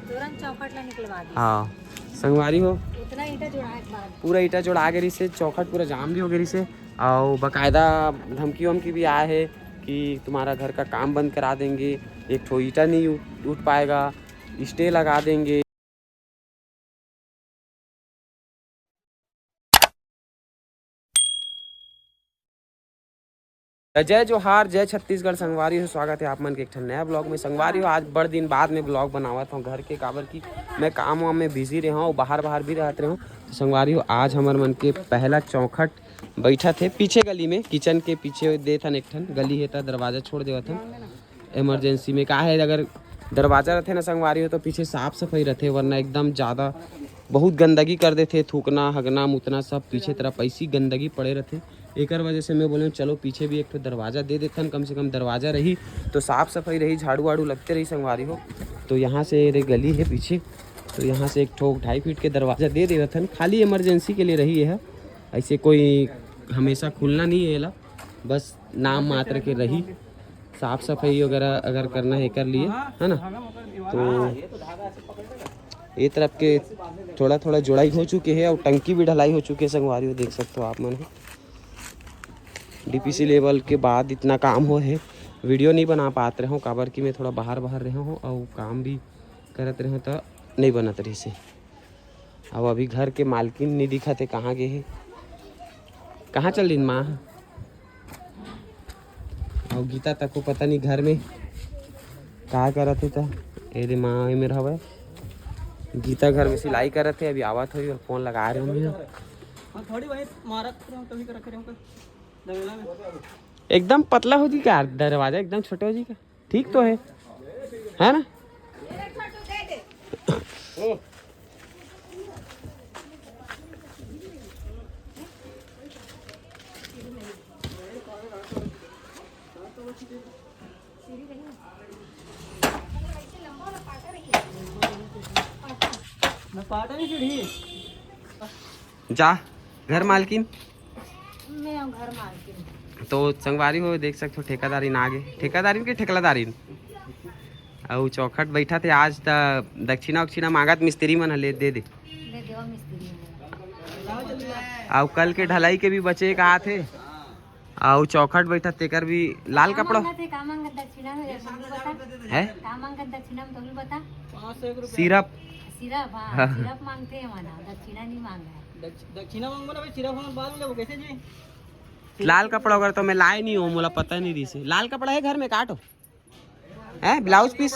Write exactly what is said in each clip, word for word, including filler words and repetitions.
तुरंत चौखट ला निकलवा दी। हाँ संगवारी हो, इतना ईटा जोड़ा एक बार। पूरा ईटा जोड़ा गे रहिसे, चौखट पूरा जाम भी हो गे रहिसे, और बकायदा धमकी वमकी भी आए है कि तुम्हारा घर का काम बंद करा देंगे, एक ठो ईटा नहीं उठ, उठ पाएगा, स्टे लगा देंगे। त जय जोहार, जय छत्तीसगढ़ संगवारी हो, स्वागत है आप मन के एक ठन नया ब्लॉग में। संगवारी हो, आज बड़ दिन बाद में ब्लॉग बनावत हूँ घर के, काबर कि मैं काम वाम में बिजी रहे हूँ, बाहर बाहर भी रहत रहे हूँ। तो संगवारी हो, आज हमर मन के पहला चौखट बैठा थे पीछे गली में, किचन के पीछे देत हन एक ठन गली है, त दरवाजा छोड़ देवत हन। इमरजेंसी में का है, अगर दरवाजा रहते ना संगवारी हो, तो पीछे साफ सफाई रहते, वरना एकदम ज़्यादा बहुत गंदगी कर देते, थूकना, हगना, मुतना सब पीछे तरफ ऐसी गंदगी पड़े रहते। एकर वजह से मैं बोले, चलो पीछे भी एक ठो दरवाजा दे देथन, कम से कम दरवाजा रही तो साफ सफाई रही, झाड़ू वाड़ू लगते रही संगवारी हो। तो यहाँ से रे गली है पीछे, तो यहाँ से एक ठो ढाई फीट के दरवाजा दे देवथन, खाली इमरजेंसी के लिए रही है, ऐसे कोई हमेशा खुलना नहीं है एला, बस नाम मात्र के रही। साफ सफाई वगैरह अगर करना है कर लिए, है ना। तो ये तरफ के थोड़ा थोड़ा जोड़ाई हो चुके हैं और टंकी भी ढलाई हो चुके हैं संगवारी हो, देख सकते हो आप मन। डीपीसी लेवल के बाद इतना काम हो है, वीडियो नहीं बना पात रहे हूँ, काबर कि मैं थोड़ा बाहर बाहर रहे हूँ और काम भी करत रहे हूँ, तो नहीं बनत रही से। अब अभी घर के मालकिन नहीं दिखत है, कहाँ गए है, कहाँ चल रही माँ? और गीता तक को पता नहीं घर में का करत है, तो ए दे माँ ए मेर हवय। गीता घर में सिलाई करत है, अभी आवत होई और फोन लगा रहे होंगे। हाँ, थोड़ी वही मारत रहे हो, तभी कर रखे रहे हो, दबेला में। एकदम पतला हो जी का दरवाजा, एकदम छोटे हो जी का, ठीक तो है, है ना? मैं पाटा नहीं सीढ़ी। जा घर मालकिन। मैं घर मालकिन। तो संगवारी हो, देख सकते हो, ठेकेदारिन आगे, ठेकेदारिन के ठेकलादारिन। अउ चौखट बैठा थे आज, त दक्षिणा उक्षिणा मांगत मिस्त्री मन ह ले दे दे। दे देवा मिस्त्री मन। अउ कल के ढलाई के भी बचे का आथे। अउ चौखट बैठा, तेकर भी लाल का कपड़ा। मांगत हे, का मांगत दक्षिणा में, तुम बता। है? का मांगत दक्षिणा में, तुम बता। पाँच सौ एक रुपया। सिरप। सिरप, हाँ, हाँ। सिरप मांगते हैं वहाँ, दक्षिणा नहीं मांगा है। दक्ष-, दक्षिणा मांगो ना भाई, सिरप हम बाद में लेबो, कैसे जी? लाल कपड़ा वगैरह तो मैं लाए नहीं हूँ, मोला पता नहीं रही से। लाल कपड़ा है घर में, काटो। है ब्लाउज पीस।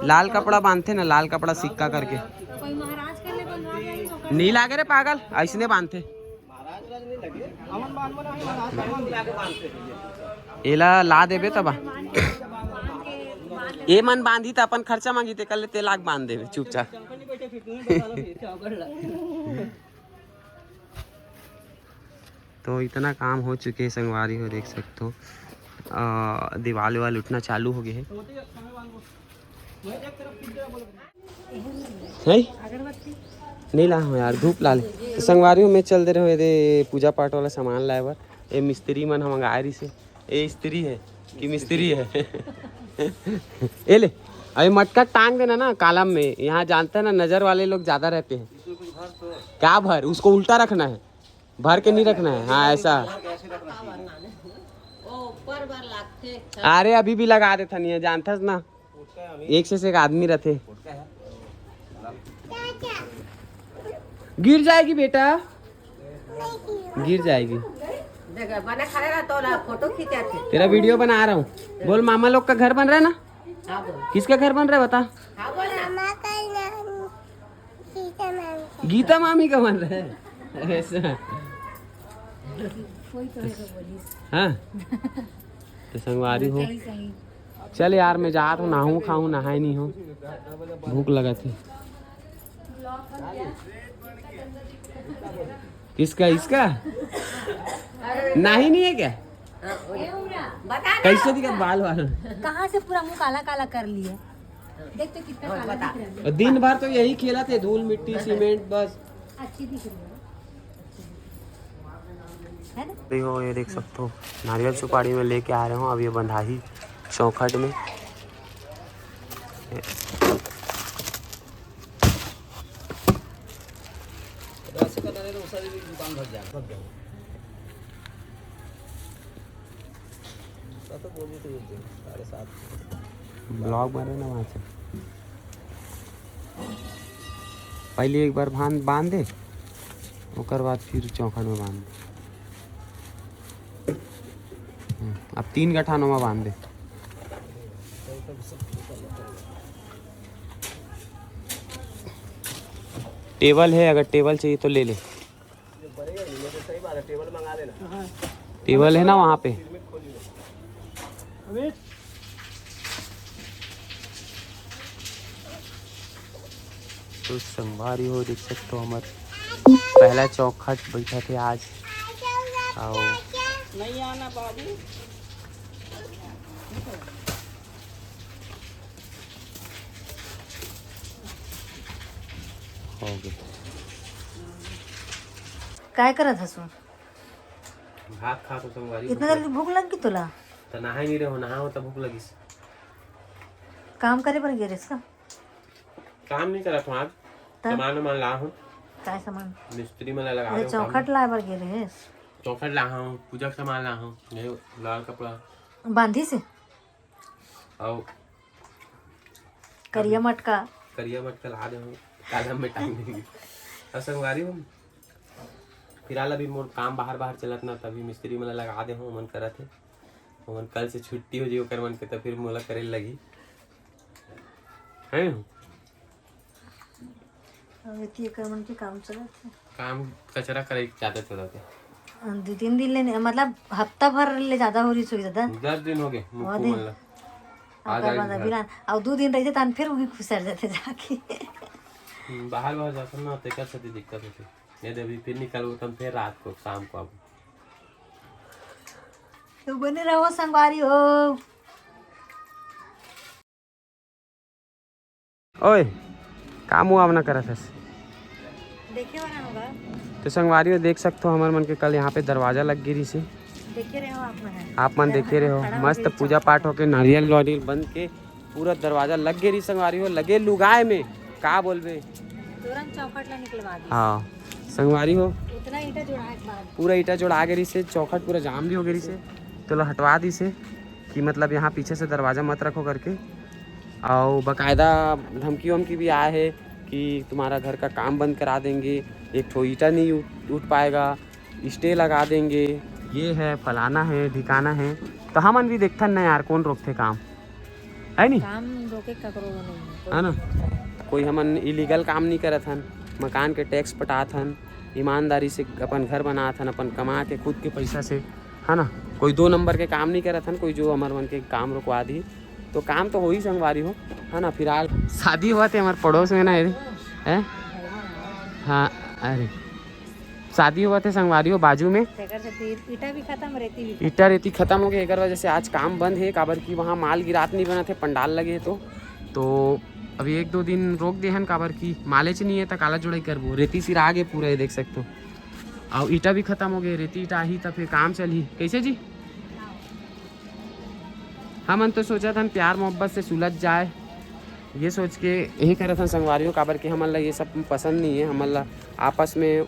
लाल कपड़ा बांधते ना, लाल कपड़ा सिक्का करके। कोई महाराज के लिए बंधवा जाए तो कर नी लागे रे पागल, ऐसने बांधते। एला ला देबे तब। ए मन बांधी त अपन खर्चा मांगी, ते कर ले, ते लाग बांध देबे चुपचाप। तो इतना काम हो चुके हे संगवारी हो, देख सकते हो। आ, दीवाल वाल उठना चालू हो गए है। है? नहीं ला हूँ यार, धूप ला ले। तो संगवारी हो, मैं चल दे रहे हूँ ये पूजा पाठ वाला सामान लाए बर। ये मिस्त्री मन हम मंगाए रही से। ये स्त्री है कि मिस्त्री है? ये ले, अभी मटका टांग देना ना कॉलम में। यहाँ जानते हैं ना, नजर वाले लोग ज्यादा रहते हैं। क्या भर, उसको उल्टा रखना है, भर के नहीं रखना है। हाँ, ऐसा। अरे, अभी भी लगा देता नहीं है, जानता ना, एक से एक आदमी रहते। गिर जाएगी बेटा, गिर जाएगी। देख, बने खड़े रह, तो ला, फोटो खींचा थे। तेरा वीडियो बना रहा हूँ। बोल, मामा लोग का घर बन रहा है ना? हाँ, बोल। किसका घर बन रहा है, बता। हाँ, बोल ना। मामा का नाम गीता मामी का। गीता मामी का बन रहा है। ऐसा। कोई तो है तो बोलिस। हाँ। तो संगवारी हो। सही, सही। चल यार, मैं जात हूँ, नहाऊँ खाऊँ, नहाए नहीं हो, भूख लगा थी। किसका, इसका? नहीं, नहीं है क्या? बता ना। कैसे दिखा बाल वाल? कहाँ से पूरा मुंह काला काला कर लिया? देख तो कितना काला दिख रहा है। और दिन भर तो यही खेला थे, धूल मिट्टी सीमेंट बस। अच्छी दिख रही है। देखो, ये देख सकते हो, नारियल सुपारी में लेके आ रहे हो। अब ये बंधाही चौखट में। ब्लॉग बने ना वहाँ से। पहले एक बार बांध बांध दे, ओकर बाद फिर चौखट में बांध दे। हम्म, अब तीन गठानों में बांध दे। टेबल है, अगर टेबल चाहिए तो ले ले। टेबल है ना वहाँ पे। तो संगवारी हो, देख सकते हो, हमर पहला चौखट बैठा थे आज। आओ। नहीं आना बाबू। हो गया। काय करत हसु? भात खात हो संगवारी। इतना जल्दी भूख लग गई तोला? त नहाए नहीं रहो, नहा हो त भूख लगिस। काम करे बर गे रेस का? काम नहीं करत हूँ आज। त? सामान वामान ला हूँ। काय सामान? मिस्त्री मन ला लगा अरे, रहे हूँ काम। चौखट लाए बर गे रेस। चौखट ला हूँ, पूजा के सामान ला हूँ, ये लाल कपड़ा। बांधी से? अउ करिया मटका। करिया मटका ला दे हूँ, काला में टांग देंगे। अउ संगवारी हो, फिलहाल अभी मोर काम बाहर बाहर चलत ना, तभी मिस्त्री मन ला लगा दे हूँ, ओमन करत हे। ओमन कल से छुट्टी हो जाई ओकर मन के, त फिर मोला करे लगही। हैं? अब एती एकर मन के काम चलत हे। काम कचरा करे के ज्यादा चलत हे। अ, दू तीन दिन ले नहीं, मतलब हफ्ता भर ले ज्यादा हो रही सुई दादा। दस दिन हो गए मुक्कू मन ला। ओकर बाद अभी लान, अउ दू दिन रहिथे तहन फिर उही खुसर जाथे जाके। हम्म, बाहर बाहर जाथन ना, तेकर सेती दिक्कत होथे। ये दे अभी फिर निकलबो, तब फिर रात को, शाम को आबो। तो बने रहो संगवारी हो। ओए, का मुआवना करत हस? देखे वाला होगा। तो संगवारी हो, देख सकते हो, हमर मन के कल यहाँ पे दरवाजा लग गिरी से। देखे रहे हो आप मन। आप मन देखे रहे हो, मस्त पूजा पाठ होके, नारियल वारियल बन के पूरा दरवाजा लग गे रही संगवारी हो, लगे लुगाए में, का बोलबे? तुरंत चौखट ला निकलवा दी। हाँ संगवारी हो, उतना ईंटा जोड़ा के बाद। पूरा ईंटा जोड़ा गे रही से, चौखट पूरा जाम भी हो गे रही से, तो ला हटवा दी से कि मतलब यहाँ पीछे से दरवाजा मत रखो करके। और बाकायदा धमकी वमकी भी आए है कि तुम्हारा घर का काम बंद करा देंगे, एक ठो ईंटा नहीं उठ, उठ पाएगा, स्टे लगा देंगे, ये है, फलाना है, ढिकाना है। तो हमन भी देखथन ना यार, कौन रोकथे काम, है नी? काम रोके ककरो वो नहीं है। है ना, कोई हमन इलीगल काम नहीं करत हन, मकान के टैक्स पटात हन, ईमानदारी से अपन घर बनात हन, अपन कमा के खुद के पैसा से, है ना। कोई दो नंबर के काम नहीं करत हन, कोई जो हमर मन के काम रुकवा दी, तो काम तो होही संगवारी हो, है ना। फिलहाल शादी होवत हे हमर पड़ोस में ना, ये है। हाँ, अरे शादी होवत हे संगवारी हो बाजू में। तेकर सेती ईटा भी खत्म, रेती भी खत्म। ईटा रेती खत्म हो गए, एकर वजह से आज काम बंद है, काबर कि वहाँ माल गिरात नहीं बनत है, पंडाल लगे है तो। तो अभी एक दो दिन रोक दे हन, काबर कि मालेच नहीं है, त काला जुड़ाई करबो। रेती सिरा आगे पूरा, ये देख सकते हो। अउ ईटा भी खत्म हो गए, रेती ईटा आही त फिर काम चलही। कैसे जी? हमन तो सोचत हन प्यार मोहब्बत से सुलझ जाए, ये सोच के यही करत हन संगवारी हो, काबर कि हमन ला ये सब पसंद नहीं है। हमन ला आपस में,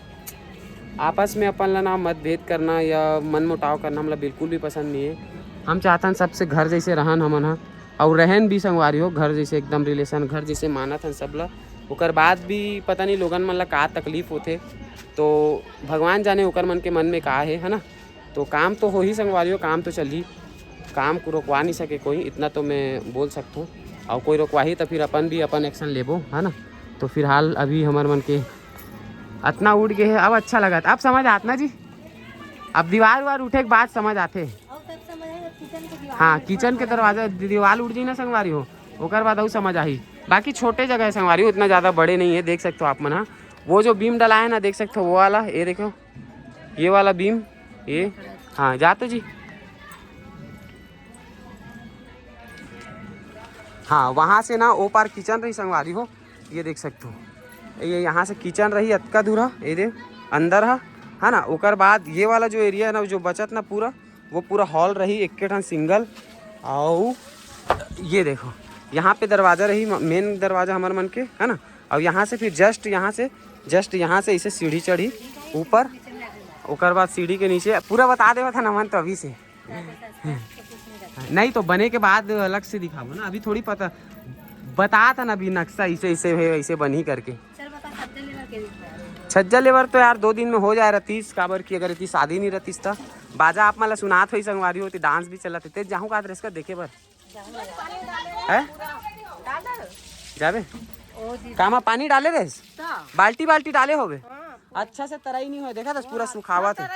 आपस में अपन ला ना मतभेद करना या मनमुटाव करना हमला बिल्कुल भी पसंद नहीं है। हम चाहत हन सबसे घर जैसे रहन हमन ह, अउ रहन भी संगवारी हो घर जैसे, एकदम रिलेशन घर जैसे मानत हन सब ला। ओकर बाद भी पता नहीं लोगन मन ला का तकलीफ होथे, तो भगवान जाने ओकर मन के मन में का है, है ना। तो काम तो होही संगवारी हो, काम तो चलही, काम को रोकवा नहीं सके कोई, इतना तो मैं बोल सकता हूँ। और कोई रोकवाही तो फिर अपन भी अपन एक्शन लेबो, है ना। तो फिलहाल अभी हमर मन के अतना उठ गए है, अब अच्छा लगत, अब समझ आत ना जी, अब दीवार वार उठे के बाद समझ आथे। हाँ, किचन के दरवाजा, दीवार उठ जाई ना संगवारी हो, ओकर बाद अउ समझ आही। बाकी छोटे जगह है संगवारी हो, उतना ज़्यादा बड़े नहीं है, देख सकते हो आप मन। हाँ, वो जो बीम डला है ना, देख सकते हो वो वाला, ये देखो, ये वाला बीम, ये, हाँ, जा तो जी। हाँ, वहाँ से ना ओ पार किचन रही संगवारी हो, ये देख सकते हो, ये यहाँ से किचन रही अतका दूर है, ये दे अंदर है, है ना। ओकर बाद ये वाला जो एरिया है ना, जो बचत ना पूरा, वो पूरा हॉल रही, एक ठन सिंगल। और ये देखो, यहाँ पे दरवाजा रही, मेन दरवाजा हमर मन के, है ना। और यहाँ से फिर जस्ट यहाँ से, जस्ट यहाँ से इसे सीढ़ी चढ़ी ऊपर, ओकर बाद सीढ़ी के नीचे पूरा बता देवत है नमन तो अभी से। नहीं तो बने के बाद अलग से दिखाबो ना, अभी थोड़ी पता। बता था ना अभी नक्शा, इसे इसे है, इसे बनी करके। छज्जा लेवर तो यार दो दिन में हो जाए रहतीस, काबर की अगर इतनी शादी नहीं रहतीस त बाजा आप मला सुनात होई संगवारी होती, डांस भी चलत होते। जाहूँ का ड्रेस का देखे बर है। जाबे। कामा पानी डाले रहे, बाल्टी बाल्टी डाले होबे। अच्छा से तरई नहीं हो, देखा था पूरा सुखावा था।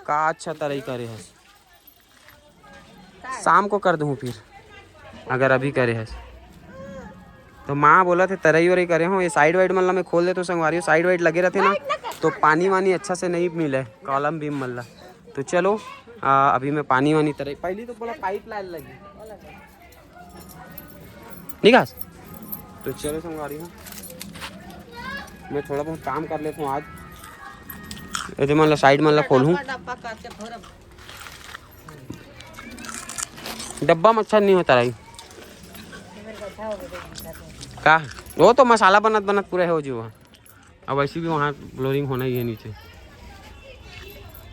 का अच्छा तरई करे है। शाम को कर दूँ फिर, अगर अभी करे है तो। माँ बोला थे तरई वरई करे हो, ये साइड वाइड मतलब मैं खोल देता हूँ संगवारी हो, साइड वाइड लगे रहते ना तो पानी वानी अच्छा से नहीं मिले कॉलम बीम मल्ला। तो चलो आ, अभी मैं पानी वानी तरई, पहली तो बोला पाइप लाइन लगी निकास। तो चलो संगवारी हो, मैं थोड़ा बहुत काम कर लेता हूँ आज। ये मतलब साइड मतलब खोलूँ। डब्बा मच्छर नहीं होता रही का? वो तो मसाला बनत बनत पूरा हो जी वहाँ। अब वैसे भी वहाँ फ्लोरिंग होना ही है नीचे।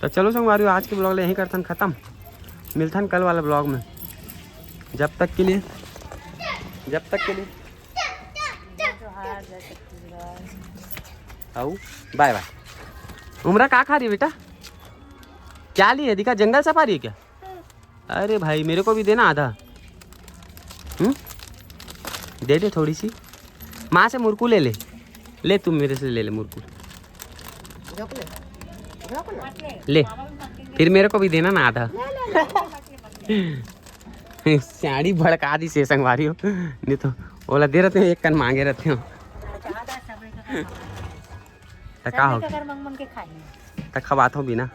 तो चलो संगवारी, आज के ब्लॉग ले यहीं करथन खत्म। मिलथन कल वाला ब्लॉग में। जब तक के लिए, जब तक के लिए आओ, बाय बाय। उमरा का खा रही है बेटा? क्या ली है दिखा, जंगल सफारी है क्या? अरे भाई, मेरे को भी देना आधा। हम्म, दे दे थोड़ी सी। माँ से मुरकू ले ले, ले तुम मेरे से ले ले मुरकू। ले, फिर मेरे को भी देना ना आधा। साड़ी भड़का दी से संगवारी हो, नहीं तो ओला दे रहते हो, एक कन मांगे रहते हो। त का हो? त खवात हो बिना।